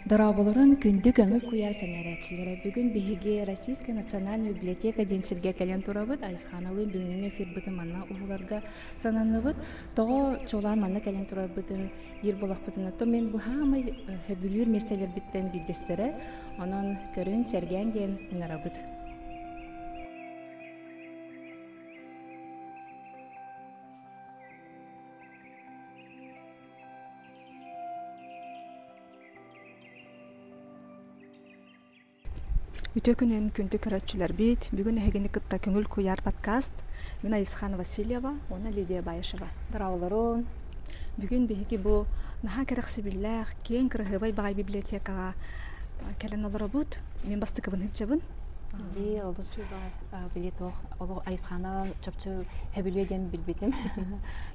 Дорооболорун күндү көҥүл куйаар сэҥээрээччилэрэ! Бүгүн биһиги Российская национальная библиотека диэн сиргэ кэлэн турабыт. Айысхааналыын бүгүҥҥү эфирбытын манна уһуларга сананныбыт. Тоҕо чуолаан манна кэлэн турарбытын диир буоллахпытына, то мин бу саамай сөбүлүүр миэстэлэрбиттэн биирдэстэрэ. Онон көрүн, сэргээн диэн ыҥырабыт. Үтүө күнүн күндү көрөөччүлэрбит! Бүгүн эһигини кытта Көҥүл куйаар подкаст. Мин Айысхан Васильева уонна Лидия Баишева. Дорооболорун! Бүгүн биһиги бу наһаа кэрэхсэбиллээх, киэҥ кыраһыабай баҕай библиотекаҕа кэлэн олоробут. Мин бастакыбын сылдьабын. Дии, олус били туох олох Айысхана чопчу хөбүлүө диэн билбитим.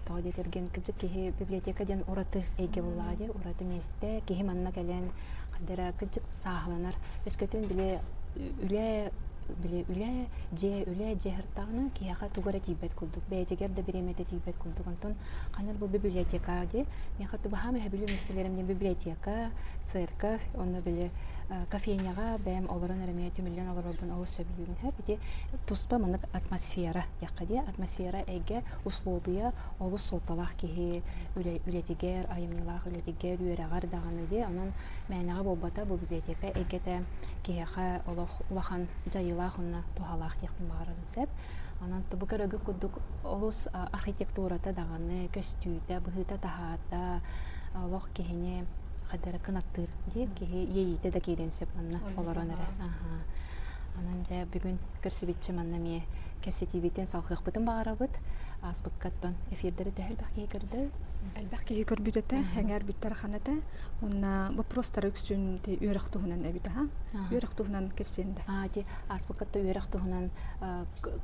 Тоҕо диэтэргин кырдьык киһи библиотека диэн ураты эйгэ буоллаҕа дии, ураты миэстэ. Киһи манна кэлэн ханна эрэ кырдьык сааһыланар. Өскөтүн били үлэ били үлэ, дьиэ, үлэ, дьиэ сырыттаҕына киһиэхэ тугу эрэ тиийбэт курдук, бэйэтигэр да бириэмэтэ тиийбэт курдук. Онтон ханна бу библиотека дии, миэхэ баһаам өһөбүлү миэстэлэрим диэн библиотека, церковь, онно били кофейняҕа бэйэм олорон эрэ эмиэ түмүллэн олорорбун олус сөбүлүүбүн. Һэ, ити туспа маннык атмосфера диэххэ дии, атмосфера эйгэ, услуобуйа олус суолталаах киһи үлэтигэр, айымньылаах үлэтигэр, үөрэҕэр даҕаны дии. Онон мээнэҕэ буолбата бу библиотека эйгэтэ киһиэхэ олох улахан дьайыылаах уонна туһалаах диэхпин баҕарабын сөп. Онон бу көрөгү курдук олус архитектурата даҕаны, көстүүтэ, быһыыта-таһаата олох киһини хайдара кынаттыыр дии киһи иэйиитэ да киириэн сөп манна олорон эрэ. Онон дьэ бүгүн көрсүбүччэ манна эмиэ кэпсэтиибитин салҕыахпытын баҕарабыт. Ааспыккаттан эфирдэри төһө элбэх киһи көрдө? Элбэх киһи көрбүт этэ, эҥээрбиттэр ахан этэ. Уонна вопростары үксүн үөрэх туһунан эбит аха. Үөрэх туһунан кэпсиэн да. Аа, ти ааспыккатта үөрэх туһунан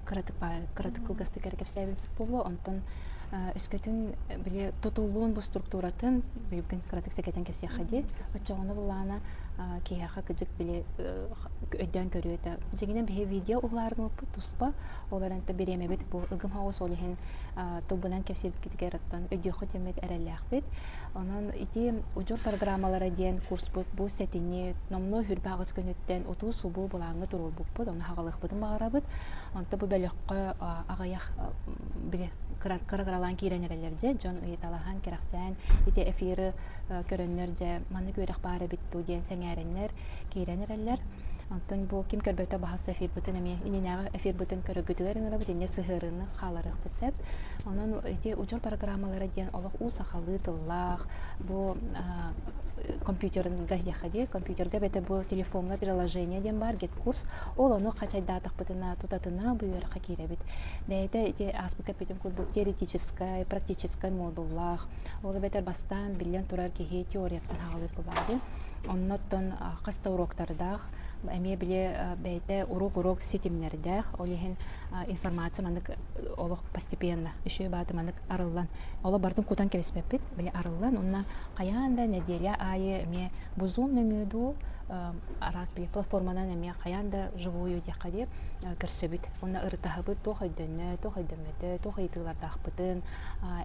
кыратык кыратык кылгастык эрэ кэпсээбиппит буолуо. Онтон өскөтүн били тутуллуун бу структуратын бүгүн кыратык сэгэтэн кэпсиэххэ дии. Оччоҕуна булаана киһиэхэ кыдьык били өйдөөн көрүөтэ. Дьиҥинэн биһи видео уһулааргыммыппыт туспа. Ол эрэн бириэмэбит бу ыгым соҕус ол иһин тылбынан кэпсиирбитигэр оттон өйдүөххүт диэммит эрэллээхпит. Онон ити удьуор программалара диэн курспут бу сэтинньи номнуо хүрбэ аҕыс күнүттэн утуу-субуу былааҥҥа туруорбуппут, ону хаҕалыахпытын баҕарабыт. Онто бу бөлөххө аҕыйах били кыра-кыралаан киирэн эрэллэр дьэ, дьон ыйыталаһан, кэрэхсээн ити эфиры көрөннөр дьэ маннык үөрэх баар эбит дуу диэн сэҥээрэннэр киирэн эрэллэр. Онтон бу ким көрбөтө баһас эфирбытын эмиэ иннинээҕи эфирбытын көрөргүтүгэр ыҥырабыт, инньэ сыһыарыыны хааларыахпыт сөп. Онон ити удьуор программалара диэн олох уу сахалыы тыллаах, бу компьютерга диэххэ дии, компьютерга эбэтэр бу телефоҥҥа приложение диэн баар, GetCourse. Ол ону хачайдаатахпытына, тутатына бу үөрэххэ киирэбит. Бэйэтэ ити ааспыкка эппитим курдук теоретическай, практическай модуллаах. Ол эбэтэр бастаан биллэн турар киһи теорияттан хаалыыр буолаары. Оннуттан хас да уроктардаах, эмиэ били бэйэтэ уруок-уруок ситимнэрдээх, ол иһин информация маннык олох постепенно, еще бааты маннык арыллан, олох барытын кутан кэбиспэппит, били арыллан, онно хайаан да нэдиэлэ аайы эмиэ бу Zoom нөҥүө дуу, араас били платформанан эмиэ хайаан да живую диэххэ дии көрсөбүт. Онно ырытаһабыт, туох өйдөннө, туох өйдөммөтө, туох ыйытыылардаахпытын,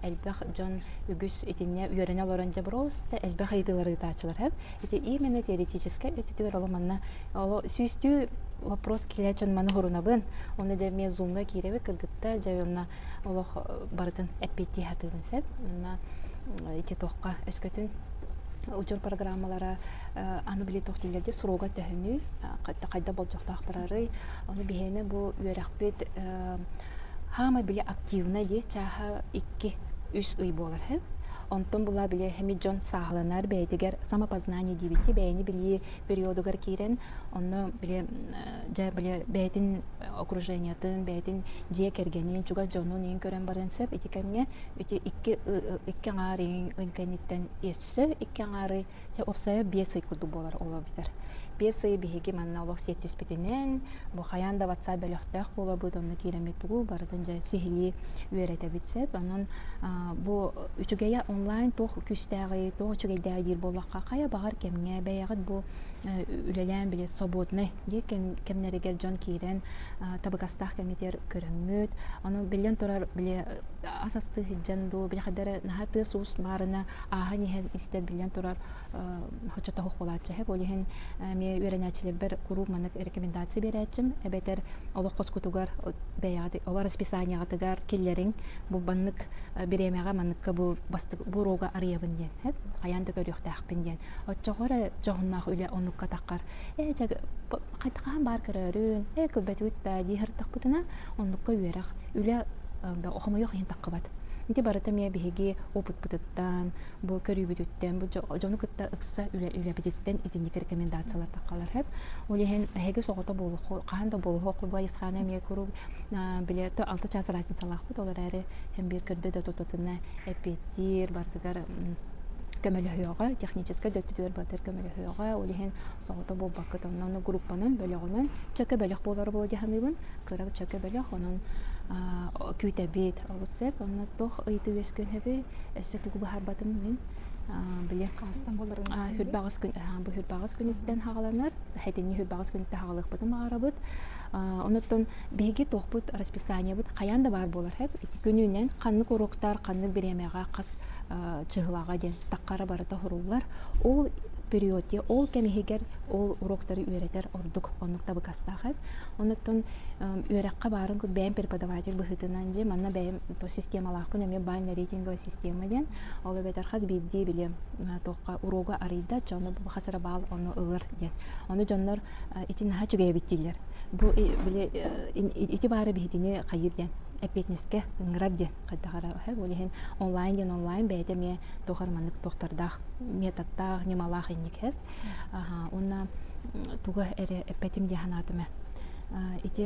элбэх дьон үгүс итиннэ үөрэнэ олорон дьэ просто элбэх ыйытыылары ыытааччылар һэп. Ити именно теоретическай өттүтүгэр оло манна оло сүүстүү вопрос килээччи маны хорунабын. Онно дьэ эмиэ зумга киирэбит кыргыттар дьэ онно олох барытын эппиэттии сатыыбын сөп. Онно ити туохха өскөтүн учур программалара аны били туох дииллэр дии срога төһөнүй хайда болдьохтоох барарый ону биһиэнэ бу үөрэхпит хаамай били активнай дии чааһа икки үс ый буолар һэ онтон була били эми дьон сааһыланар бэйэтигэр самопознание диибит бэйэни билии периодугар киирэн онно били дьэ били бэйэтин окружениятын бэйэтин дьиэ кэргэнин чугас дьонун иин көрөн барыан сөп ити кэмҥэ ити икки икки аҥаар ый кэнниттэн өссө икки аҥаар ый Чэ, уопсайа 5 ый курдук буолар ол эбитэр. 5 ый биһиги манна олох сиэттиспитинэн, бу хайаан да WhatsApp бөлөхтөөх буолабыт, онно киирэммит тугу барытын дьэ сиһилии үөрэтэбит сөп. Онон бу үчүгэйэ Онлайн туох күүстээҕий, туох үчүгэйдээҕий диир буоллахха, хайа баҕар кэмҥэ бэйэҕит бу үлэлээн били свободнай дии кэмнэригэр дьон киирэн табыгастаах кэмҥитигэр көрөҥҥүт. Ону биллэн турар, били ас астыы сылдьан дуу, били хайдары наһаа тыас-уус баарына ааһан иһэн истэр биллэн турар хочотоһуох буолааччы. Ол иһин эмиэ үөрэнээччилэрбэр куруук маннык рекомендация биэрээччим. Эбэтэр олох хоскутугар бэйэҕит ол расписаниеҕытыгар киллэриҥ бу маннык бириэмэҕэ манныкка бу бастык бу уруога арыйабын диэн хайаан да көрүөхтээхпин диэн оччоҕо эрэ дьоһуннаах үлэ оннукка таххар ээ дьэ хаһан баар көрөөрүн ээ көрбөтүгүт да дии сырыттахпытына оннукка үөрэх үлэ хомойуох иһин таххыбат ити барыта эмиэ биһиги опытпытыттан бу көрүүбүтүттэн, бу дьону кытта ыкса үлэбититтэн итинник рекомендациялар таххалар хэп. Ол иһин эһиги соҕото буолуоху, хаһан да буолуоху бу айысхаана эмиэ куруук биле 6 час разницалаахпыт, ол эрээри һэм биир көрдө да тутатына эппиэттиир, барытыгар көмөлөһүөҕэ, техническэй да өттүтүгэр барытыгар көмөлөһүөҕэ, ол иһин соҕото буолбаккыт, онно группанан, бөлөҕүнэн, чөкө бөлөх буолар буолуо дии саныыбын, кыра чөкө бөлөх, онон күүтэбит, олус сөп, онно туох ыйытыы үөскүөн сөбүй? Өссө тугу быһаарбатым мин били хаастан боларын хүрбаҕыс күн бу хүрбаҕыс күнүттэн хаҕаланар хэтинни хүрбаҕыс күнүттэн хаҕалыахпытын баҕарабыт онуттан биһиги туохпут расписаниебыт хайаан да баар буолар хэп ити күнүнэн ханнык уроктар ханнык бириэмэҕэ хас чыһылаҕа диэн таххара барыта хуруллар ол периодте ол кэм иһигэр ол уроктары үөрэтэр ордук оннук табыгастаах эбит онуттан үөрэххэ баарын кут бэйэм преподаватель быһыытынан дьэ манна бэйэм то системалаахпын эмиэ баан рейтинговая система диэн ол эбэтэр хас биирдии били туохха уруога арыйда дьону хас эрэ баал ону ылар диэн ону дьоннор ити наһаа үчүгэй эбит дииллэр бу били ити баара биһитини хайыыр диэн эппиэтинэскэ ыҥырар диэн хайдах эрэ ол иһин онлайн диэн онлайн бэйэтэ эмиэ туох эрэ маннык туохтардаах методтаах ньымалаах инник һэр уонна туга эрэ эппэтим дии санаатым ээ ити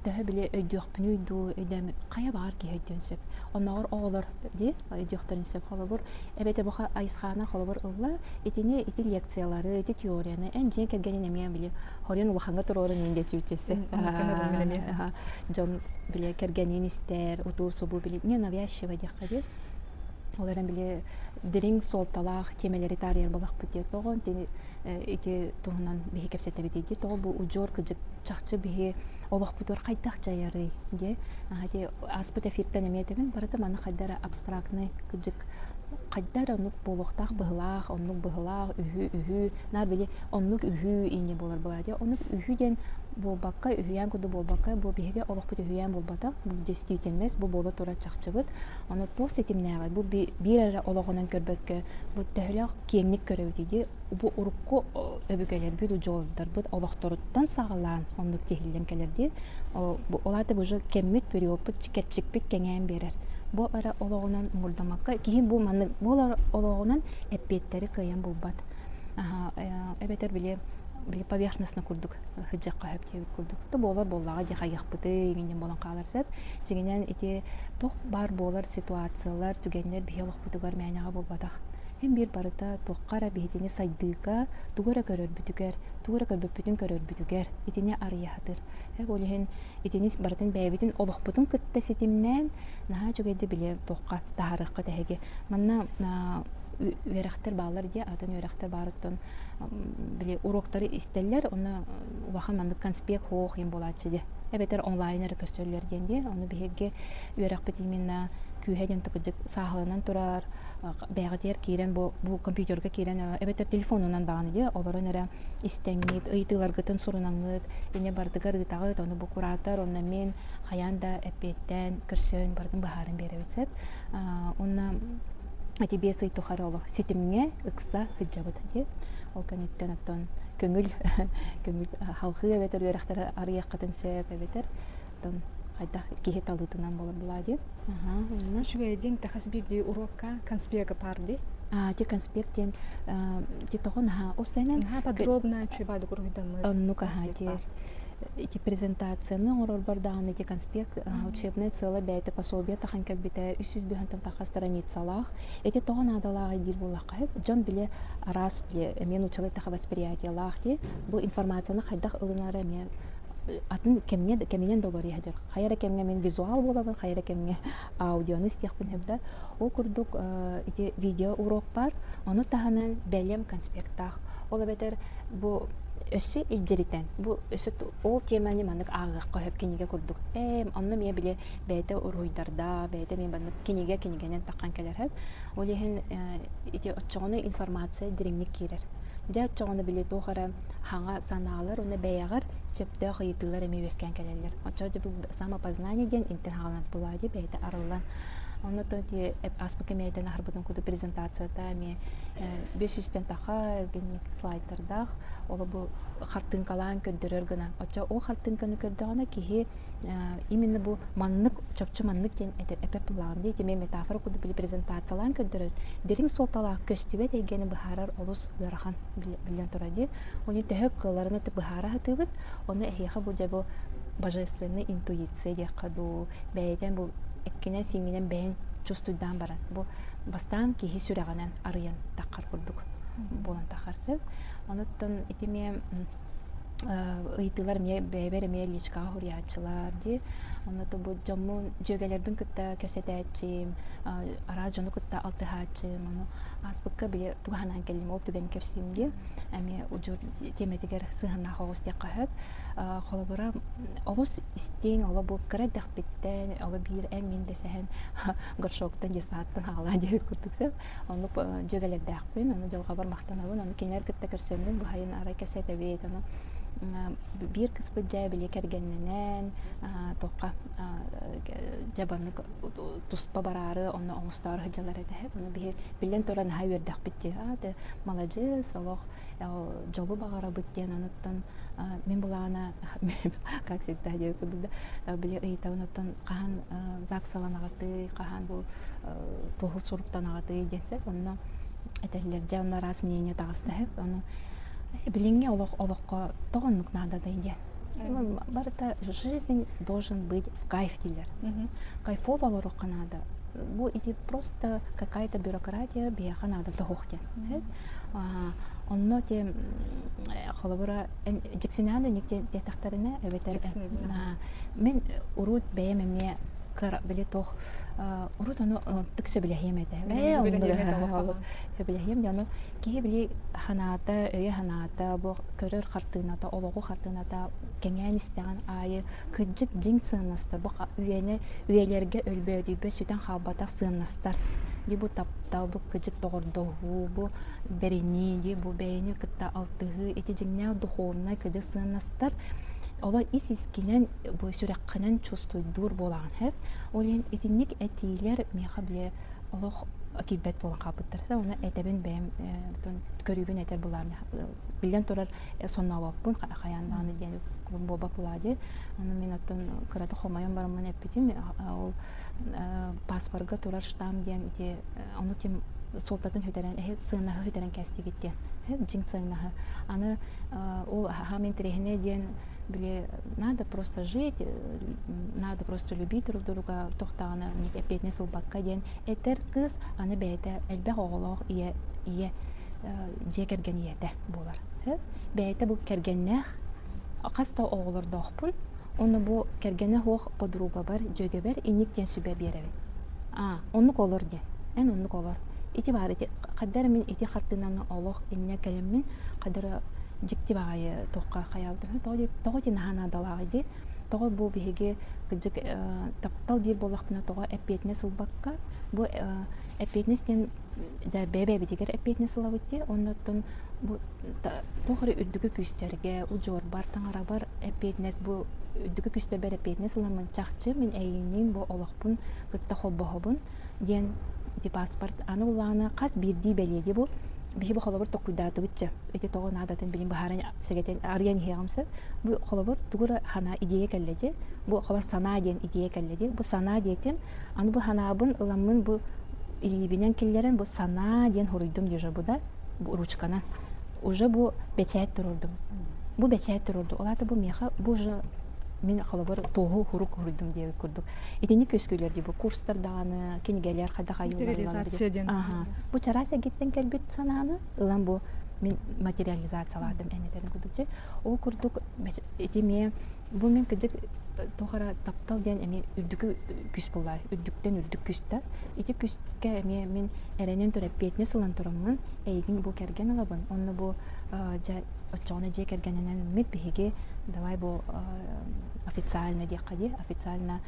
төһө били өйдүөхпүнүй дуу өйдөөм хайа баҕар киһи өйдүөн сөп оннооҕор оҕолор дии өйдүөхтэрин сөп холобур эбэтэ бу айысхаана холобур ылла итини ити лекциялары ити теорияны эн дьиэ кэргэнин эмиэ били хорен улахаҥҥа туруорун иин диэчүүччэсэ дьон били кэргэнин истэр утуу субу били не навязчиво диэххэ дии ол эрэн били дириҥ суолталаах тиэмэлэри таарыйар буолахпыт диye тоҕо ити туһунан биһи кэпсэтэбит дии тоҕо бу удьуор кыдьык чахчы биһи олохпутугар хайдах дьайарый диye ити ааспыт эфиртэн эмиэ этэбин барыта маны хайда эрэ абстрактный кыдьык хайда эрэ оннук буолуохтаах быһылаах оннук быһылаах үһү үһү наар били оннук үһү инньэ буолар была дии оннук үһү диэн буолбакка үһүйээн курдук буолбакка бу биһиги олохпут үһүйээн буолбатах бу действительность бу буола турар чахчыбыт ону туох ситимнээҕий бу биир эрэ олоҕунан көрбөккө бу төһөлөөх киэҥник көрөбүт дии бу урукку өбүгэлэрбит удьуордарбыт олохторуттан саҕалаан оннук тиһиллэн кэлэр дии ол аата бу уже кэммит периодпут кэрчикпит кэҥээн биэрэр бу эрэ олоҕунан муҥурдаммакка киһи бу маннык бу олоҕунан эппиэттэри кыайан булбат эбэтэр били били поверхностно курдук сылдьыахха сөп диэбит курдук то буолар буоллаҕа дии хайыахпытый иҥин буолан хаалар сөп дьиҥинэн ити туох баар буолар ситуациялар түгэннэр биһи олохпутугар мээнэҕэ буолбатах Һин биир барыта туохха эрэ биһитини сайдыыга, тугу эрэ көрөрбүтүгэр, тугу эрэ көрбөппүтүн көрөрбүтүгэр итини арыйаһатыр. Ол иһин итини барытын бэйэбитин олохпутун кытта ситимнээн наһаа үчүгэйдик били туохха таһаарыахха тэһиги. Манна үөрэхтэр бааллар диye атын үөрэхтэр баарыттан били уроктары истэллэр онно улахан маннык конспект хоох им буолааччы диye эбэтэр онлайн эрэ көстөллөр диэн диye ону биһиги үөрэхпит именно күүһэ диэн тыкыдьык сааһыланан турар бэйэҕитигэр киирэн бу бу компьютерга киирэн эбэтэр телефонунан даҕаны дии олорон эрэ истэҥҥит ыйытыыларгытын сурунаҥҥыт инньэ барытыгар ыытаҕыт ону бу куратор онно мин хайаан да эппиэттээн көрсөн барытын быһааран биэрэбит сөп уонна ити 5 ый тухары олох ситимҥэ ыкса сылдьабыт дии ол кэнниттэн оттон көҥүл көҥүл халҕыы эбэтэр үөрэхтэри арыйыаххытын сөп эбэтэр оттон хайдах киһи талыытынан буолар булаа дии Үчүгэй диэн хас биирдии уруокка конспекта паар дии. А, ти конспект диэн ти тоҕо наһаа усэнэн наһаа подробно үчүгэй баадык уруһуйдаммыт. Оннук аһаа ти ити презентацияны оҥорорбор даҕаны ити конспект учебная сыала бэйэтэ пособие тахан кэлбитэ 300 тахха страницалаах. Ити тоҕо наадалааҕый диир буоллахха дьон биле араас биле эмиэ научалай таха восприятиелаах дии. Бу информацияны хайдах ылынара эмиэ Атын кэмҥэ кэминэн да уларыйа сылдьар. Хайа эрэ кэмҥэ мин визуал буолабын, хайа эрэ кэмҥэ аудиону истиэхпин сөп да. Ол курдук ити видео урок бар, ону таһынан бэлэм конспектаах. Ол эбэтэр бу өссө илдьиритэн, бу өссө ол тиэмэни маннык ааҕыахха сөп кинигэ курдук. Ээ, онно эмиэ били бэйэтэ уруһуйдарда, бэйэтэ эмиэ маннык кинигэ кинигэнэн таххан кэлэр сөп. Ол иһин ити оччоҕуна информация дириҥник киирэр. Дьэ оччоҕуна били туох эрэ хаҥа санаалар уонна бэйэҕэр сөптөөх ыйытыылар эмиэ үөскээн кэлэллэр. Оччоҕо дьэ бу самопознание диэн интэн хаалан булаа дии бэйэтэ арыллан. Онно ити ааспыт кэмиэтэн аһарбытын курдук презентацията эмиэ 500-тэн таха гинник слайдтардаах оло бу хартыынкалаан көрдөрөр гына. Оччо ол хартыынканы көрдөҕүнэ киһи именно бу маннык чопчу маннык диэн эпэп булаҕын дии итими метафора курдук били презентациялаан көрдөрөр дириҥ суолталаах көстүбэт эйгэни быһаарар олус ыарахан биллэн турар дии Оны төһө кыалларын быһаара сатыыбыт ону эһиэхэ бу дьэ бу божественный интуиция диэххэ дуу бэйэтин бу эккинэн сиҥҥинэн бэйэн чувствуйдаан баран бу бастаан киһи сүрэҕинэн арыйан таххар курдук буолан таххар сөп онуттан итими ыйытыылар эмиэ бэйэбэр эмиэ личкаҕа суруйааччылар дии онно бу дьоммун дьүөгэлэрбин кытта кэпсэтээччим араас дьону кытта алтыһааччым ону ааспыкка били тугу санаан кэллим ол түгэни кэпсиим дии эмиэ удьуор тиэмэтигэр сыһыаннаах оҕус диэххэ сөп холобура олус истиҥ оло бу кыра эрдэхпиттэн оло биир эн мин дэсэһэн горшоктан детсадтан хаалаа диэбит курдук сөп оннук дьүөгэлэрдээхпин ону дьылҕабар махтанабын ону кинилэр кытта көрсөммүн быһайын арай кэпсэтэбит ону биир кыспыт дьэ били кэргэннэнэн туохха дьэ баннык туспа бараары онно оҥостоору сылдьаллар этэ ону биһи биллэн туран наһаа үөрдэхпит дии аа маладьыас олох дьолу баҕарабыт диэн онуттан мин былаана как всегда диэн курдук да били ыйытабын оттон хаһан ЗАГСаланаҕытый хаһан бу туоһу суруктанаҕытый диэн сөп онно этэллэр дьэ онно араас мнение таҕыста сөп ону билиҥҥи олох олоххо тоҕо оннук наададай диэн барыта жизнь должен быть в кайф дииллэр кайфово олоруохха наада бу ити просто какая-то бюрократия биһиэхэ наада тоһуох диэн онно те холобура дьиксинээн үнүк диэтэхтэринэ эбэтэр мин урут бэйэм эмиэ кыра били туох урут ону тык сөбүлэһиэм этэ сөбүлэһиэм дьону киһи били ханаата өйө ханаата бу көрөр хартыыната олоҕу хартыыната кэҥээн истэҕин аайы кырдьык дьиҥ сыаннастар бу үйэни үйэлэргэ өлбөөдүйбэт сүтэн хаалбатах сыаннастар ди бу таптал бу кырдьык доҕордоһуу бу бэринии ди бу бэйэни кытта алтыһыы ити дьиҥнээх духовнай кырдьык сыаннастар олор ис искинэн бу сүрэххинэн чувствуйдуур буолаҕын сөп ол иһин итинник этиилэр миэхэ бile олох киирбэт буолан хаалбыттар уонна этэбин бэйэм көрүүбүн этэр былаам биллэн турар соннообоппун хайаан даҕаны диэн буолбат булаа дии ону мин оттон кырата хомойон бараммын эппитим ол паспорга турар штамп диэн ити ону ким суолтатын сүтэрэн эһи сыанаһы сүтэрэн кээстигит диэн дьиҥ сыанаһы аны ол хаам интэриэһинэй диэн били надо просто жить надо просто любить друг друга тохтаҕына эппиэтинэс ылбакка диэн этэр кыыс аны бэйэтэ элбэх оҕолоох ийэ ийэ дьиэ кэргэн ийэтэ буолар бэйэтэ бу кэргэннээх хас да оҕолордоохпун уонна бу кэргэнэ суох подругабар дьүөгэбэр инник диэн сүбэ биэрэбин аа оннук олор диэн эн оннук олор ити баар ити хайдах эрэ мин ити хартыынаны олох инньэ кэлэммин хайдах эрэ дьикти баҕайы туохха хайаабытым тоҕо тоҕо ити наһаа наадалааҕый дии тоҕо бу биһиги кырдьык таптал диир буоллахпына тоҕо эппиэтинэс ылбакка бу эппиэтинэс диэн дьэ бэйэ-бэйэбитигэр эппиэтинэс ылабыт дии уонна оттон бу туох эрэ үрдүкү күүстэргэ удьуорбар таҥарабар эппиэтинэс бу үрдүкү күүстэрбэр эппиэтинэс ыламмын чахчы мин эйигинниин бу олохпун кытта холбоһобун диэн ити паспорт аны улаана хас биирдии бэлиэги бу биһи бу холобур толкуйдаатыбыт чэ ити тоҕо наадатын билин быһааран сэгэтэн арыйан иһиэҕим сөп бу холобур тугу эрэ ханаа идея кэллэ дии бу холобур санаа диэн идея кэллэ дии бу санаа диэтим аны бу санаабын ыламмын бу илиибинэн киллэрэн бу санаа диэн хоруйдум уже бу да бу ручканан уже бу бэчээт туруордум бу бэчээт туруорду ол аата бу миэхэ бу уже мин холобур туоһу хурук хоруйдум диэбит курдук итинник үөскүүлэр дии бу курстар даҕаны кинигэлэр хайдах айыллаллар аха бу чараас эргиттэн кэлбит санааны ылан бу мин материализациялаатым эн этэрин курдук ол курдук ити эмиэ. Бу мин кырдьык туох эрэ таптал диэн эмиэ үрдүкү күс буоллаа, үрдүктэн үрдүк күс да. Ити күскэ эмиэ мин эрэнэн турар эппиэтинэс ылан тураммын, эйигин бу кэргэн ылабын. Онно бу дьэ оччоҕуна дьиэ кэргэнинэн мит биһиги давай бу официально диэххэ дии, официально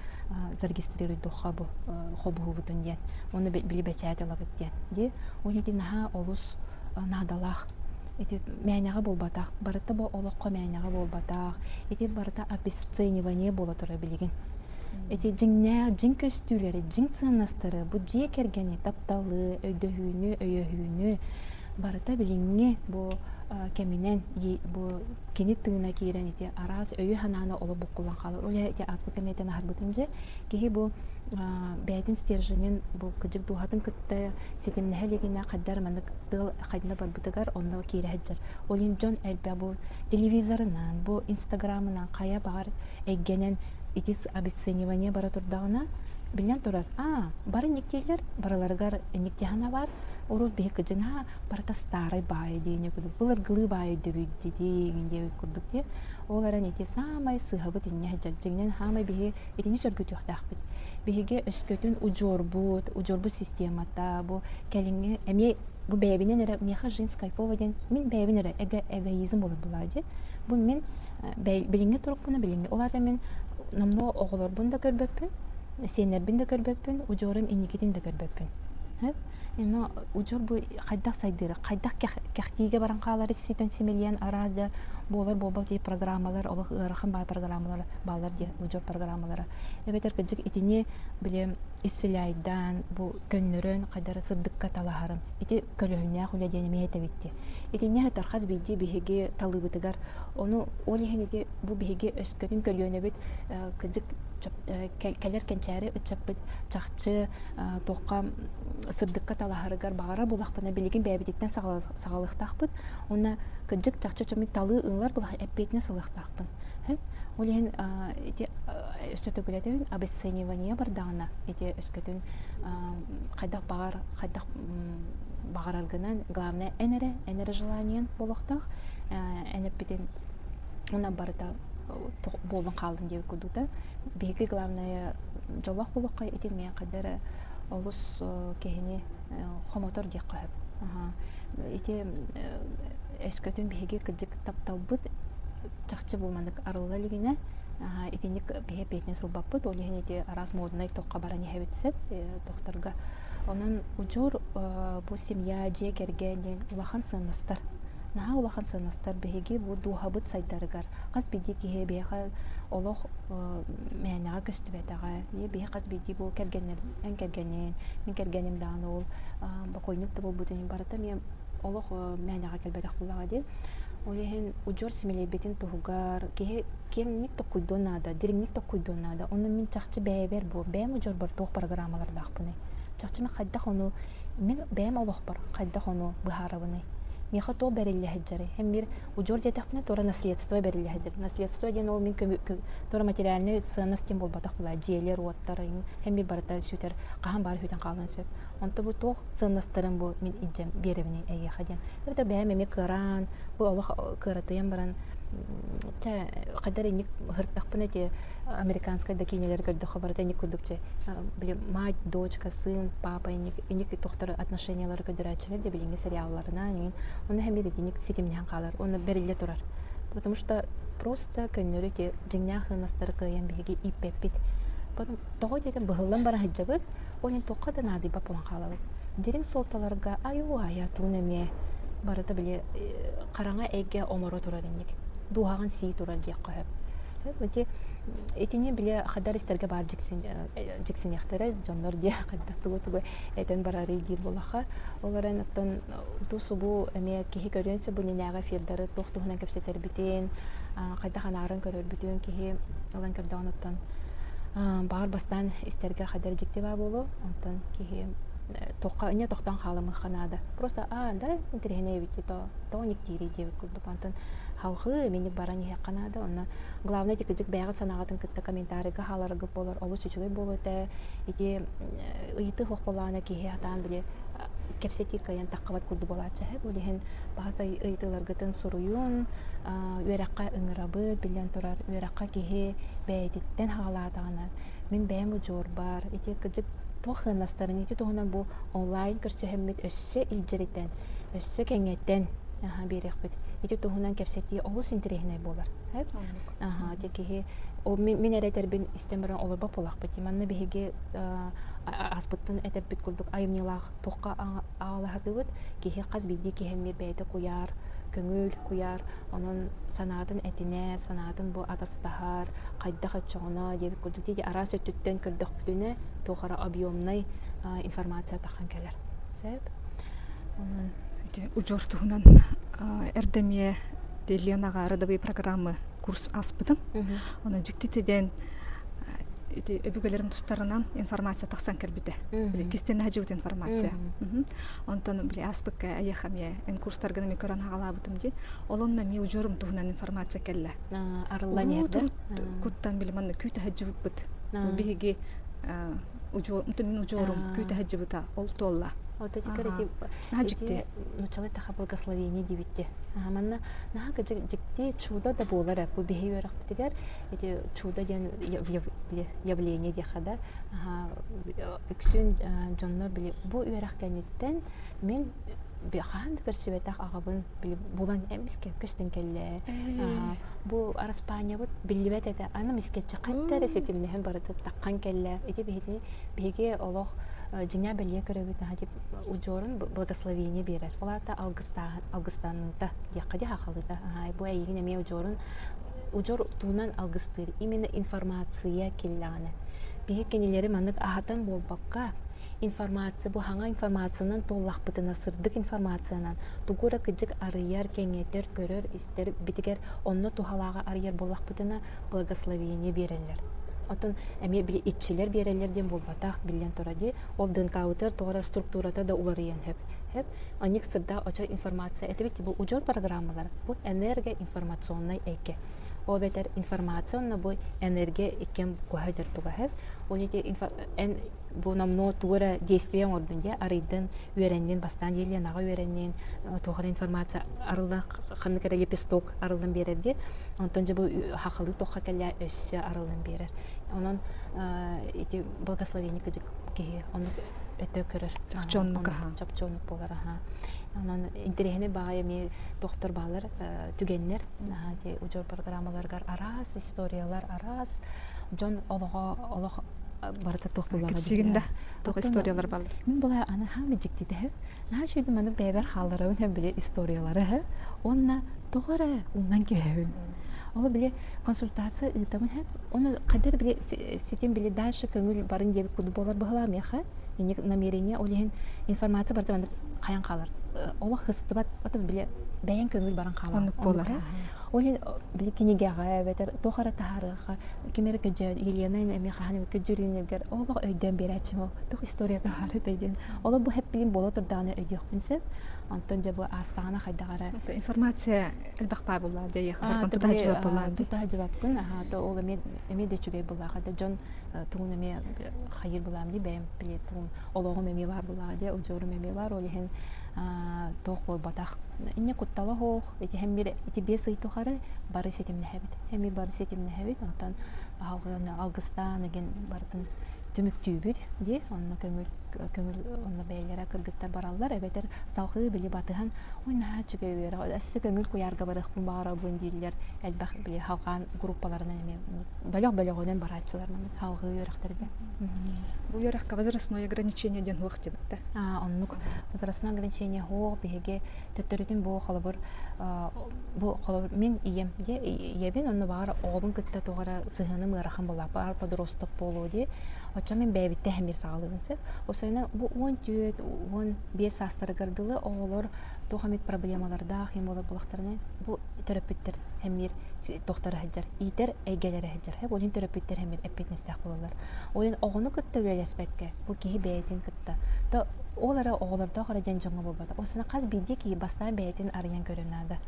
зарегистрируйдуохха бу холбоһуубутун диэн. Уонна били бэчээт ылабыт диэн. Дии. Ол ити наһаа олус наадалаах. Ити мээнэҕэ буолбатах. Барыта бу олоххо мээнэҕэ буолбатах. Ити барыта обесценивание буола турар билигин. Ити дьиҥнээх, дьиҥ көстүүлэри, дьиҥ сыаннастары, бу дьиэ кэргэни, тапталы, өйдөһүүнү, өйөһүүнү барыта билиҥҥи бу кэминэн бу кини тыына киирэн ити араас өйү-санааны олох буккуллан хаалар. Ол ити ааспыт кэмиэтэн аһарбытым дьэ киһи бу бэйэтин стерженин бу кыдьык дууһатын кытта ситимнэһэ илигинэ хайдар маннык тыал хайдана барбытыгар онно киирэ сылдьар. Ол иһин дьон элбэх бу телевизорынан, бу инстаграмынан хайа баҕар эйгэнэн ити обесценивание бара турдаҕына биллэн турар, а бары инниктииллэр, барыларыгар инниктиһана бар, урут биһи кыдьына барыта старай баайы диэни курдук, былыргылыы баайы өйдөбүйдии диэбит курдук дии. Ол эрэн ити саамай сыыһабыт инньэ сылдьар. Дьиҥинэн хаамай биһи итини сөргүтүөхтээхпит. Биһиги өскөтүн удьуорбут, удьуорбут системата бу кэлиҥҥи эмиэ бу бэйэбинэн эрэ миэхэ жизнь кайфова диэн мин бэйэбин эрэ эго эгоизм буолар булаа дии. Бу мин билиҥҥи турукпуна билиҥҥи. Ол аата мин номнуо оҕолорбун да көрбөппүн, сиэннэрбин да көрбөппүн, удьуорум инникитин да көрбөппүн. Но удьуор бу хайдах сайдыыра, хайдах кэхтиигэ баран хаалары ситэн симэлийэн араас дьэ буолар буолбат дии программалар, олох ыарахан баай программалар бааллар дии удьуор программалара. Эбэтэр кырдьык итини били исцеляйдаан, бу көннөрөн хайдара сырдыкка талаһарым. Ити көлөһүннээх үлэ диэн эмиэ этэбит дии. Итиннэ тархас биирдии биһиги талыыбытыгар ону ол иһин ити бу биһиги өскөтүн көлүөнэбит кырдьык кэлэр кэнчээри ыччаппыт чахчы туохха сырдыкка талаһарыгар баҕара булахпына билигин бэйэбититтэн саҕалыахтаахпыт уонна кырдьык чахчы чомит талыы ылар булах эппиэтинэс ылыахтаахпын. Ол иһин ити өссө төгүлэтэбин обесценивание бардаҕына ити өскөтүн хайдах баҕар хайдах баҕараргынан главное эн эрэ эн эрэ желаниен буолуохтаах эн эппитин уонна барыта буолан хаалдын диэбит курдук биһиги главное дьоллоох буолуохха ити эмиэ хайда эрэ олус киһини хомотор диэххэ сөп. Ити өскөтүн биһиги кырдьык тапталбыт чахчы бу маннык арылла илигинэ итинник биһи эппиэтинэс ылбаппыт, ол иһин ити араас модунай тохха баран иһэбит сөп тохторго. Онон удьуор бу семья, дьиэ кэргэн диэн улахан сыаннастар. Наһаа улахан сыаннастар биһиги бу дууһабыт сайдарыгар хас биирдии киһи биһиэхэ олох мээнэҕэ көстүбэтэҕэ. Биһи хас биирдии бу кэргэннэр, эн кэргэнин, мин кэргэним даҕаны ол бокуойнук да буолбутун иһин барыта эмиэ олох мээнэҕэ кэлбэтэх буоллаҕа дии. Ол иһин удьуор симэлийбитин туһугар киһи киэҥник токкуйдуон наада, дириҥник токкуйдуон наада. Онно мин чахчы бэйэбэр бу бэйэм удьуорбар туох программалардаахпыный? Чахчы мин хайдах ону мин бэйэм олохпор хайдах ону быһаарабыный? Миэхэ туох бэриллэ сылдьарый? Һэн биир удьуор диэтэхпинэ туора наследство бэриллэ сылдьар. Наследство диэн ол мин туора материальный сыаннас диэн буолбатах буолаа. Дьиэлэр, уоттар, һэн биир барыта сүтэр, хаһан баар сүтэн хаалан сөп. Онто бу туох сыаннастарын бу мин илдьэн биэрэбиний эйиэхэ диэн. Эбэтэр бэйэм эмиэ кыараан, бу олох кыаратыйан баран чэ хайдар инник ыһыртахпына ити американскай да киинэлэри көрдөххө барыта инник курдук чэ били мать, дочка, сын, папа инник инник тохтор отношениялары көрдөрөөччүлэр де билиҥҥи сериалларынан иҥин онно һэм биир итинник ситимнэһэн хаалар уонна бэриллэ турар. Потому что просто көннөрү ити дьиҥнээх сыаннастары кыайан биһиги ииппэппит. Потом тоҕо диэтим быһыллан бара сылдьабыт, ол иһин туохха да наадыйбат буолан хаалабыт. Дириҥ суолталарга айуу айа туун эмиэ барыта били хараҥа эйгэ оморо турар инник дууһаҕын сии турар диэххэ сөп. Ити итини били хадар истэргэ баар дьиксиниэхтэрэ дьоннор диэ хайдах тугу тугу этэн барарый диир буоллахха. Ол эрэн оттон утуу-субуу эмиэ киһи көрүөн сөп бу иннинээҕи эфирдары туох туһунан кэпсэтэрбитин, хайдах анааран көрөрбүтүн киһи ылан көрдөҕүн оттон баҕар бастаан истэргэ хайдар дьикти баа буолуо. Онтон киһи туохха инньэ тохтоон хаалымыахха наада. Просто аа да интэриэһинэй эбит то тоҕо никтиирий диэбит курдук. Онтон халҕыы миник баран иһиэххэ наада. Онно главное тикидик бэйэҕит санааҕытын кытта комментарийга хааларгыт буолар олус үчүгэй буолуо этэ. Ити ыйытыы суох буоллаҕына киһи сатаан били кэпсэтии кыайан таххыбат курдук буолааччы һэ. Ол иһин баһас ыйытыыларгытын суруйун, үөрэххэ ыҥырабыт, биллэн турар, үөрэххэ киһи бэйэтиттэн хаалаатаҕына, мин бэйэм удьуорбар, ити кырдьык туох сыаннастарын ити туһунан бу онлайн көрсүһэммит өссө илдьиритэн, өссө кэҥэтэн биэриэхпит. Ити туһунан кэпсэтии олус интэриэһинэй буолар. Аха, ити киһи ол мин эрэ этэрбин истэн баран олорбот буолахпыт. Манна биһиги ааспыттан этэппит курдук айымньылаах туохха аалаһатыбыт. Киһи хас биирдии киһи эмиэ бэйэтэ куйаар, көҥүл куйаар, онон санаатын этинэр, санаатын бу атастаһар, хайдах оччоҕуна диэбит курдук ити араас өттүттэн көрдөхпүтүнэ туох эрэ объемнай информация тахан кэлэр. Сөп. Онон ити удьуор туһунан эрдэ эмиэ Ленаҕа родовые программы курс ааспытым. Онон дьиктити диэн ити өбүгэлэрим тустарынан информация тахсан кэлбитэ. Били кистэнэ сылдьыбыт информация. Онтон били ааспыкка эйиэхэ эмиэ эн курстаргын эмиэ көрөн хаҕалаабытым дии. Ол онно эмиэ удьуорум туһунан информация кэллэ. Арыллан иһэрдэ. Куттан били манна күүтэ сылдьыбыппыт. Биһиги мин удьуорум күүтэ сылдьыбыта ол туолла. Вот эти эти нучалы таха благословение дибитти. Манна наһаа дьикти чудо да буолар бу биһи үөрэхпитигэр ити чудо диэн явление диэххэ да үксүн дьоннор били бу үөрэх кэнниттэн мин хаһан да көрсүбэтэх аҕабын били булан эмискэ көстөн кэллэ. Бу Араспаанньабыт биллибэт этэ. Аны мискеччи хатта эрэ ситимнэһэн барыта таххан кэллэ. Ити биһитини биһиги олох дьиҥэ бэлиэ көрөбүт наһаа тип удьуорун благословение биэрэр. Ол аата алгыстааһын алгыстаныыта диэххэ дии хахалыыта. Бу эйигин эмиэ удьуорун удьуор туунан алгыстыыр именно информация киллэҕинэ. Биһи кинилэри маннык аһатан буолбакка информация бу хаҥа информациянан туоллахпытына сырдык информациянан тугу эрэ кыдьык арыйар, кэҥэтэр, көрөр, истэр битигэр онно туһалааҕы арыйар буоллахпытына благословение биэрэллэр. Оттон эмиэ били иччилэр биэрэллэр диэн буолбатах, биллэн турар дии. Ол ДНК-бытыгар тоҕо эрэ структурата да уларыйан сөп. Сөп. Аньык сырдаах очо информация этибит бу удьуор программалар, бу энергоинформационнай эйгэ. Ол эбэтэр информация онно бу энергия иккиэн куһа туга сөп. Ол ити эн бу номнуо тугу эрэ действие оҥордун дии арыйдын үөрэннин бастаан Еленаҕа үөрэннин туох эрэ информация арыллан ханнык эрэ лепесток арыллан биэрэр дии онтон дьэ бу хахалыы тохха кэллэ өссө арыллан биэрэр онон ити благословение кыдьык киһи оннук өтө көрөр чопчуоннук аха чопчуоннук буолар аха онон интэриэһинэй баҕайы эмиэ тохтор баалар түгэннэр ди удьуор программаларыгар араас историялар араас дьон олоҕо олох барыта туох буллаҕа кэпсиигин да туох историялар баллар мин була аны хаами дьиктитэ наһаа үчүгэй маннык бэйэбэр хаалларабын һэ били историялары һэ уонна тоҕо эрэ умнан кэбиһэбин ол били консультация ыытабын һэ оны хайдар били ситим били дальше көҥүл барын диэбит курдук буолар быһалаа миэхэ инник намерение ол иһин информация барыта маннык хайан хаалар олох хыстыбат ото били бэйэҥ көҥүл баран хаалар оннук буолар ол иһин били кинигэҕэ эбэтэр туох эрэ таһаарыахха ким эрэ көдьө Елена эмиэ хаһан эмэ көдьүрүүнүгэр олох өйдөөн биэрээччим ол туох историята баар этэй диэн олох бу хэппиин буола турдаҕына өйдүөхпүн сөп онтон дьэ бу аастаҕына хайдах эрэ информация элбэх баа буоллаа дьэ бартан тута сылдьыбат буоллаа тута сылдьыбаппын аха то ол эмиэ эмиэ да үчүгэй буоллаах да дьон тугун эмиэ хайыр булаам дии бэйэм били тугум олоҕум эмиэ баар буоллаҕа дии удьуорум эмиэ баар ол иһин туох буолбатах инньэ куттала суох ити һэм бир ити 5 ый тухары бары ситимнэһэбит эмиэ бары ситимнэһэбит онтон алгыстаан игин барытын түмүктүүбүт дии онно көҥүл көҥүл онно бэйэлэрэ кыргыттар бараллар эбэтэр салҕыы били батыһан ой наһаа үчүгэй үөрэх өссө көҥүл куйаарга барыахпын баҕарабын дииллэр элбэх били халҕаан группаларынан эмиэ бөлөх бөлөҕүнэн барааччылар маннык салҕыы үөрэхтэргэ бу үөрэххэ возрастное ограничение диэн суох диэбиттэ оннук возрастное ограничение суох биһиги төттөрүтүн бу холобур бу холобур мин ийэм дии ийэбин онно баҕар оҕобун кытта туох эрэ сыһыаным ыарахан буоллаах баҕар подросток буолуо дии оччо мин бэйэбиттэн эмиэ саҕалыыбын сөп осойунан бу 14 15 саастарыгар дылы оҕолор туох эмит проблемалардаах им буолар буоллахтарына бу төрөппүттэр эмиэ тохтара сылдьар иитэр эйгэлэрэ сылдьар ол иһин төрөппүттэр эмиэ эппиэтинэстээх буолаллар ол иһин оҕону кытта үлэлэспэккэ бу киһи бэйэтин кытта то Ол эрэ оҕолордоох эрэ диэн дьоҥҥо буолбатах. Ол сана хас биирдии киһи бастаан бэйэтин арыйан көрөр наада.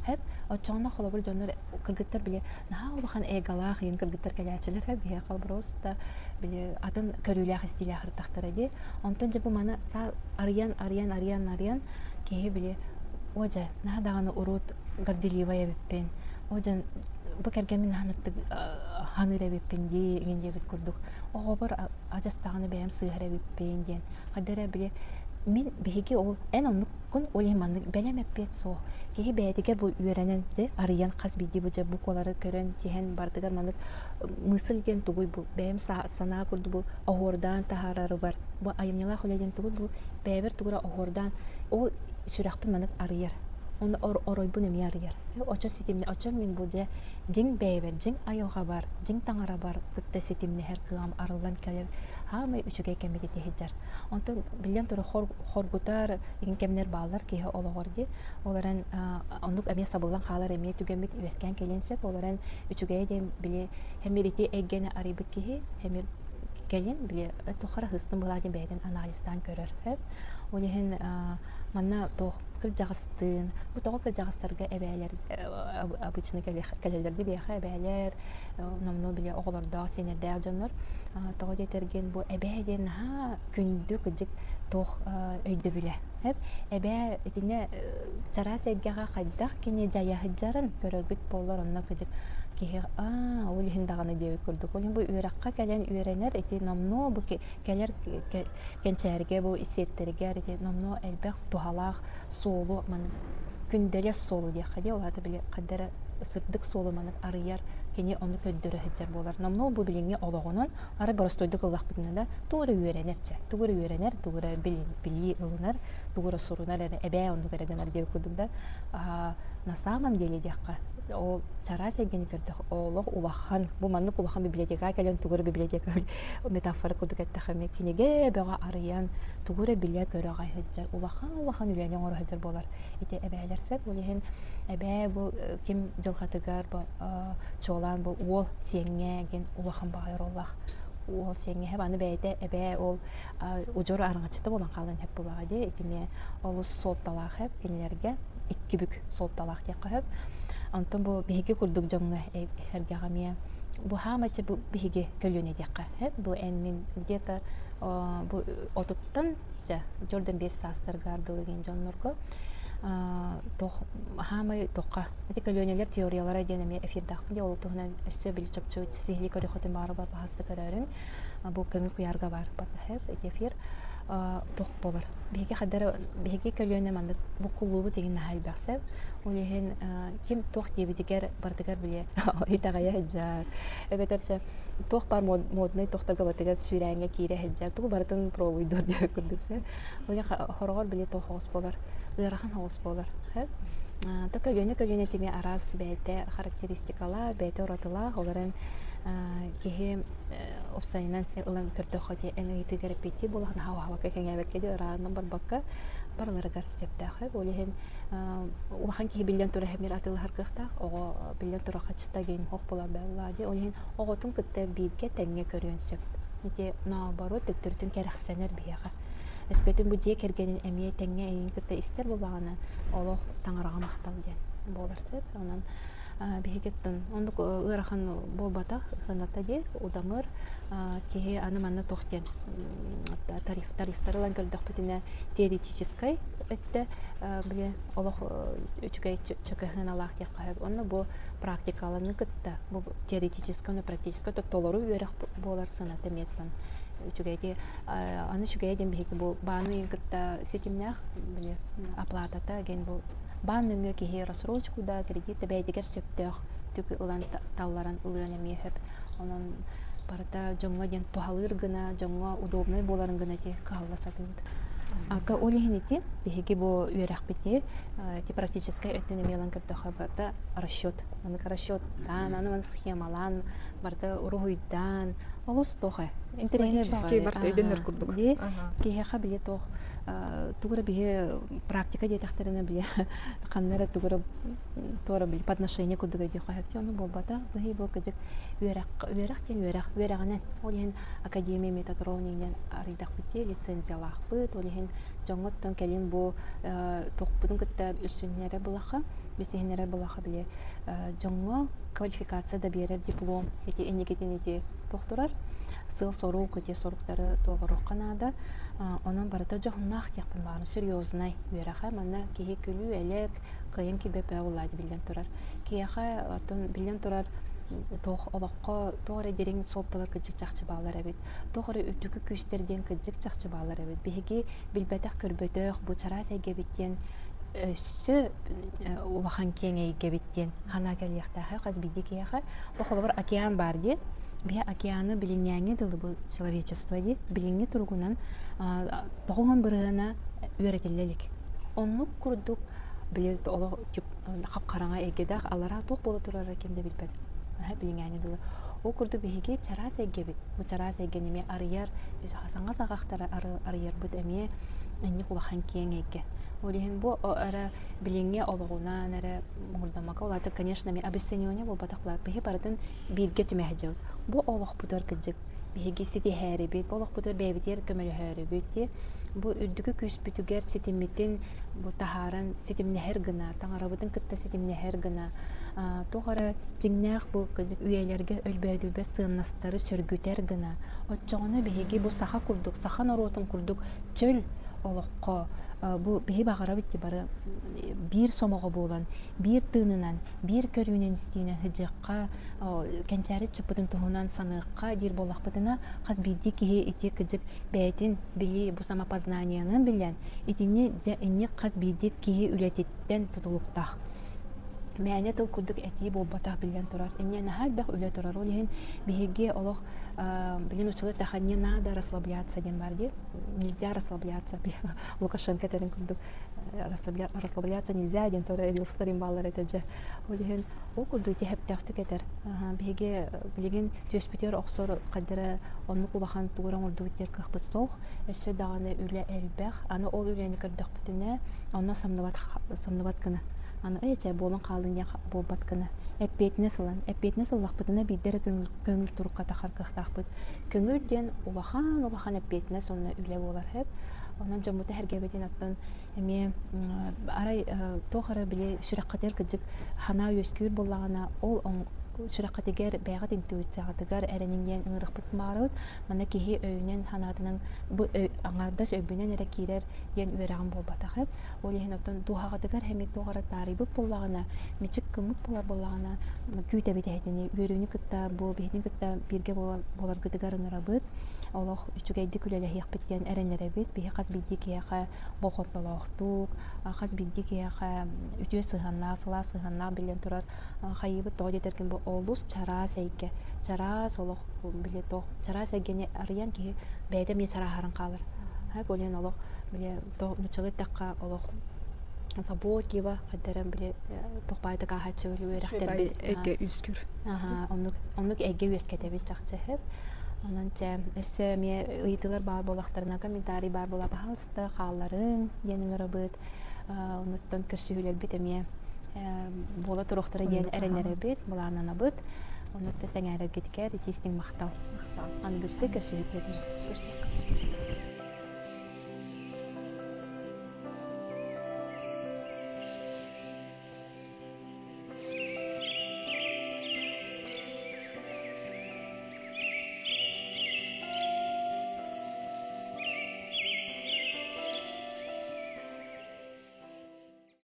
Хэп, оччоҕуна холобур дьоннор кыргыттар били наһаа улахан эголаах ийин кыргыттар кэлээччилэр хэп биһиэхэ просто били атын көрүүлээх истиилээх ыртахтара дии. Онтон дьэ бу маны арыйан арыйан арыйан арыйан киһи били о дьэ наһаа даҕаны урут горделивая эбиппин о дьэ бу кэргэммин ханыттык ханыыр эбиппин дии иҥин диэбит курдук оҕобор адьас даҕаны бэйэм сыыһар эбиппин диэн хайда эрэ били мин биһиги ол эн оннуккун ол иһин маннык бэлэм эппиэт суох киһи бэйэтигэр бу үөрэнэн дьэ арыйан хас биирдии бу дьэ буквалары көрөн тиһэн барытыгар маннык мысль диэн тугуй бу бэйэм санаа курдук бу оһуордаан таһаарарыбар бу айымньылаах үлэ диэн тугуй бу бэйэбэр тугура оһуордаан ол сүрэхпин маннык арыйар Оны оройбун эмиэ арыйар. Очо ситимне, очо мин бу дьэ дьиҥ бэйэбэр, дьиҥ айылҕабар, дьиҥ таҥарабар кытта ситимнэһэр кыам арыллан кэлэр хаамай үчүгэй кэммит ити сылдьар. Онтон биллэн турар хоргутар иҥ кэмнэр бааллар киһи олоҕор дии. Ол эрэн оннук эмиэ сабыллан хаалар эмиэ түгэммит үөскээн кэлиэн сөп. Ол эрэн үчүгэйэ диэн били хэмир ити эйгэни арыйбыт киһи хэмир кэлин били тухары хыстын былаа диэн бэйэтин анализтаан көрөр. Ол иһин манна туох кырдьаҕастыын, бу тоҕо кырдьаҕастарга эбээлэр обычно кэлэллэр дии биһиэхэ эбээлэр номнуо били оҕолордоох, сиэннэрдээх дьоннор тоҕо диэтэргин бу эбээ диэн наһаа күндү кырдьык туох өйдөбүлэ эбээ итиннэ чараас эйгэҕэ хайдах кини дьайа сылдьарын көрөргүт буоллар онно кырдьык киһи аа ол иһин даҕаны диэбит курдук ол иһин бу үөрэххэ кэлэн үөрэнэр ити номнуо бу кэлэр кэнчээригэ бу сиэттэригэр ити номнуо элбэх туһалаах суолу маны күндэлэс суолу диэххэ дии ол аата били хайда эрэ сырдык суолу маннык арыйар кини ону көрдөрө сылдьар буолар номнуо бу билиҥҥи олоҕунан арай боростуойдук ыллахпытына да тугу эрэ үөрэнэр чэ тугу эрэ үөрэнэр тугу эрэ билии ылынар тугу эрэ сурунар эрэ эбээ оннук эрэ гынар диэбит курдук да на самом деле диэххэ ол чараас эйгэни көрдөх олох улахан бу маннык улахан библиотека кэлэн тугу эрэ библиотека метафора курдук эттэххэ эмиэ кинигэ бөҕө арыйан тугу эрэ билэ-көрө аҕай сылдьар улахан-улахан үлэни оҥоро сылдьар буолар ити эбээлэр сөп ол иһин эбээ бу ким дьылҕатыгар бу чуолаан бу уол сиэҥҥэ диэн улахан баҕайы оруоллаах уол сиэҥҥэ аны бэйэтэ эбээ ол удьуор араҥаччыта буолан хаалан сөп буоллаҕа дии ити эмиэ олус суолталаах сөп кинилэргэ икки бүк суолталаах диэххэ сөп онтон бу биһиги курдук дьоҥҥо сэргэҕэ эмиэ бу хаамаччы бу биһиги көлүөнэ диэххэ сөп бу эн мин где-то бу отуттан дьэ дьордон биэс саастарыгар дылы диэн дьоннорго туох хаамай туохха ити көлүөнэлэр теориялара диэн эмиэ эфирдаахпын дии ол туһунан өссө били чопчу сиһилии көрүөххүтүн баҕарар баһасса көрөөрүн бу көҥүл куйаарга баар ити эфир туох буолар биһиги хадара биһиги көлүөнэ маннык буккуллуубут иҥин наһаа элбэх сөп ол иһин ким туох диэбитигэр барытыгар били итэҕэйэ сылдьар эбэтэр чэ туох баар моднай туохтарга барытыгар сүүрээҥҥэ киирэ сылдьар тугу барытын пробуйдуор диэбит курдук сөп ол иһин хороҕор били туох оҕус буолар ыарахан оҕус буолар то көлүөнэ көлүөнэ тими араас бэйэтэ характеристикалаах бэйэтэ уратылаах ол эрэн киһи уопсайынан ылан көрдөххө ити эн ыйытыыгар эппиэттии буоллаҕына наһаа уһаабакка кэҥээбэккэ дии ырааҕынан барбакка барыларыгар сөптөөх ол иһин улахан киһи биллэн турар эмиэ атыылаһар кыахтаах оҕо биллэн турар хаччыта диэн ох буолар буоллаҕа дии ол иһин оҕотун кытта бииргэ тэҥҥэ көрүөн сөп ити наоборот төттөрүтүн кэрэхсэнэр биһиэхэ өскөтүн бу дьиэ кэргэнин эмиэ тэҥҥэ эйигин кытта истэр буоллаҕына олох таҥараҕа махтал диэн буолар сөп онон биһигиттэн оннук ыарахан буолбатах сыаната дии удамыр киһи аны манна туох диэн тариф тарифтары ылан көрдөхпүтүнэ теоретическай өттө били олох үчүгэй чөкө сыаналаах диэххэ сөп онно бу практикаланы кытта бу теоретическай уонна практическай толору үөрэх буолар сыаната эмиэттэн үчүгэй аны үчүгэйэ диэн биһиги бу бааны кытта ситимнээх били оплатата диэн бу Баан нөҥүө киһи рассрочку да, кредит да бэйэтигэр сөптөөх түк ылан талларан ылыан эмиэ сөп. Онон барыта дьоҥҥо диэн туһалыыр гына, дьоҥҥо удобнай буоларын гына ити кыһалла сатыыбыт. Ата ол иһин ити биһиги бу үөрэхпити ити практическай өттүн эмиэ ылан көрдөххө барыта расчет. Манык расчеттаан, аны маны схемалаан, барыта уруһуйдаан, Олус туох интэриэһинэй Логически барыта өйдөнөр курдук. Ди киһиэхэ били туох тугу эрэ биһи практика диэтэхтэринэ били ханна эрэ тугу эрэ туора били подношение курдук өйдүөххэ сөп ону буолбатах быһыы бу кыдьык үөрэх үөрэх диэн үөрэх үөрэҕинэн ол иһин академия метатрон иинэн арыйдахпыт дии лицензиялаахпыт ол иһин дьоҥҥоттон кэлин бу туохпутун кытта үсүннэрэ булаха бисиһиннэрэр булаха били дьоҥҥо квалификация да биэрэр диплом ити инникитин ити туох турар сыал-сорук ити соруктары толоруохха наада онон барыта дьоһуннаах диэхпин баҕарым серьезнай үөрэхэ манна киһи күлүү-элэк кыайан киирбэт буоллаа биллэн турар киһиэхэ оттон биллэн турар туох олоххо туох эрэ дириҥ суолталар кырдьык чахчы бааллар эбит туох эрэ үрдүкү күүстэр диэн кырдьык чахчы бааллар эбит биһиги билбэтэх көрбөтөх бу чараас эйгэбит диэн өссө улахан киэҥ эйгэбит диэн санаа кэлиэхтээхэ хас биирдии киһиэхэ бу холобур океан баар дии биһи океаны билиҥҥээҥҥи дылы бу человечество дии билиҥҥи туругунан тоҕуһун бырыһыана үөрэтиллэ илик оннук курдук били олох хап-хараҥа эйгэдээх аллараа туох буола турара ким да билбэт билиҥҥээҥҥи дылы ол курдук биһиги чараас эйгэбит бу чараас эйгэни эмиэ арыйар саҥа саҕахтары арыйарбыт эмиэ инник улахан киэҥ эйгэ ол иһин бу эрэ билиҥҥи олоҕунан эрэ муҥурдаммакка ол аата конечно эмиэ обесценивание буолбатах булаат биһи барытын бииргэ түмэ сылдьабыт бу олохпутугар кырдьык биһиги ситиһээрибит бу олохпутугар бэйэбитигэр көмөлөһөөрүбүт дии бу үрдүкү күүспүтүгэр ситиммитин бу таһааран ситимнэһэр гына таҥарабытын кытта ситимнэһэр гына туох эрэ дьиҥнээх бу үйэлэргэ өлбөөдүйбэт сыаннастары сөргүтэр гына оччоҕуна биһиги бу саха курдук саха норуотун курдук чөл олоххо бу биһи баҕарабыт ди бары биир сомоҕо буолан биир тыынынан биир көрүүнэн истиинэн сыдьыахха кэнчээри чыппытын туһунан саныахха диир буоллахпытына хас биирдии киһи ити кыдьык бэйэтин билии бу самопознаниены билэн итини дьэ инник хас биирдии киһи үлэтиттэн тутулуктаах мээнэ тыл курдук этии буолбатах биллэн турар инньэ наһаа элбэх үлэ турар ол иһин биһиги олох билин училы таха не надо расслабляться диэн бар дии нельзя расслабляться Лукашенко этэрин курдук расслабляться нельзя диэн тура рилстарин бааллар этэ дьэ ол иһин ол курдук ити сөптөөхтүк этэр биһиги билигин түөспүтүгэр охсор хайдара оннук улахан тугу оҥордубут диэн кыахпыт суох өссө даҕаны үлэ элбэх аны ол үлэни көрдөхпүтүнэ онно самныбат самныбат гына аны ээ чэ буолан хаалын диэн буолбат гына эппиэтинэс ылан эппиэтинэс ыллахпытына биирдэ эрэ көҥүл көҥүл турукка тахар кыахтаахпыт көҥүл диэн улахан улахан эппиэтинэс уонна үлэ буолар сөп онон дьоммуту сэргэбитин оттон эмиэ арай туох эрэ били сүрэххитигэр кырдьык санаа үөскүүр буоллаҕына ол сүрэххитигэр бэйэҕит интуицияҕытыгар эрэниҥ диэн ыҥырыахпыт баҕарабыт манна киһи өйүнэн санаатынан бу аҥаардас өйбүнэн эрэ киирэр диэн үөрэҕим буолбатах эбит ол иһин оттон дууһаҕытыгар эмиэ туох эрэ таарыйбыт буоллаҕына мичик гыммыт буолар буоллаҕына күүтэбит эһитини үөрүүнү кытта бу биһитин кытта бииргэ буоларгытыгар ыҥырабыт олох үчүгэйдик үлэлэһиэхпит диэн эрэнэрэбит биһи хас биирдии киһиэхэ болҕомтолоохтук хас биирдии киһиэхэ үтүө сыһыаннаах сылаас сыһыаннаах биллэн турар хайыыбыт тоҕо диэтэргин бу олус чараас эйгэ чараас олох били туох чараас эйгэни арыйан киһи бэйэтэ эмиэ чарааһаран хаалар ол иһин олох били нууччалыы эттэххэ олох заботливо хайдаран били туох баайдык ааһааччы үөрэхтэрбит эйгэ үөскүүр оннук оннук эйгэ үөскэтэбит чахчы сөп онон чэ өссө эмиэ ыйытыылар баар буоллахтарына комментарий баар буола пожалуйста хаалларыҥ диэн ыҥырабыт онуттан көрсүһүүлэрбит эмиэ буола туруохтара диэн эрэнэрэбит былааннанабыт онуттан сэҥээрэргитигэр итии истиҥ махтал аныгыскы көрсүһүүгэ көрсүөххэ.